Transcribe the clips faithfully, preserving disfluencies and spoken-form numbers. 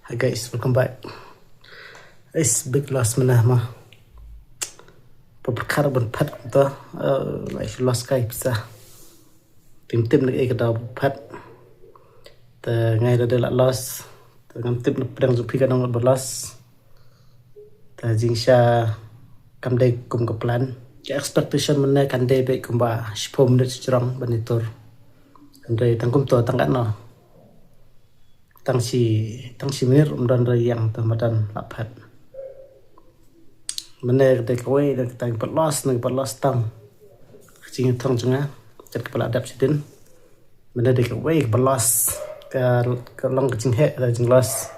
Hi guys, welcome back. Is big loss mynne ma. Pyrkhat ban phet kumta. Uh, like loss kai pisa. Tim tim nak ek da phet. Te ngai da la loss. Te ngam tip na pedang jupi ka nang ba loss. Te jingsha kam dei kum ka plan. Ka expectation mynne kan dei be kumba shiphew minit sijrong ban itur. Kan dei tang kumto tang kan no. Tang shi, tang shi minit um don re yang te madan la phet. Mynne ka dei kawei da ka tang ba loss na ba loss tam. Jing thong jnga kat ka pala dap sidin. Mynne dei kawei ba loss ka ka long ka jinghe da jing loss.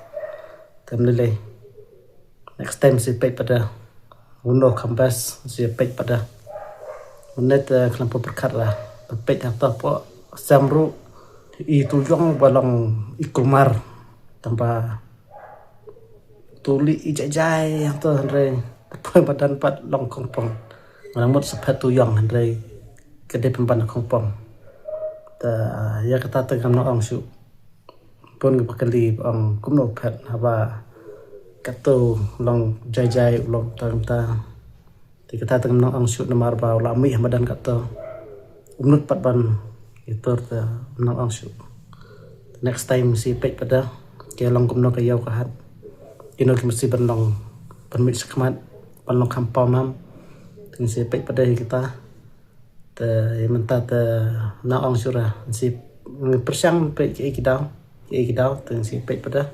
Te mynne lei. Next time si peit pada. Uno kambas si peit pada. Mynne te klam po pyrkhat la. Peit ha to po sam ru i tu yong ba long i kulmar. Tamba tuli i jai jai yang to hynrei. Poi madan pat long kongpong. Nang mut sa phet tu yong hynrei. Ka dei pynban kongpong. Ta ya kata te ngam no ong shu. Pun ka pakali ong kumno phet haba kato long jai jai u long ta ta. Te kata te ngam no ong shu namar ba u la mih madan kato. Umnut pat ban itur te ngam no ong shu. Next time si peit pada ke long kumno ka yau ka hat. Ino ki mesti ban long ban mih sakmat ban long kam pau nam. Te si peit pada kita. Te mynta te na ong shu ra si pyrshang peit ki ki daw ki ki daw te si peit pada.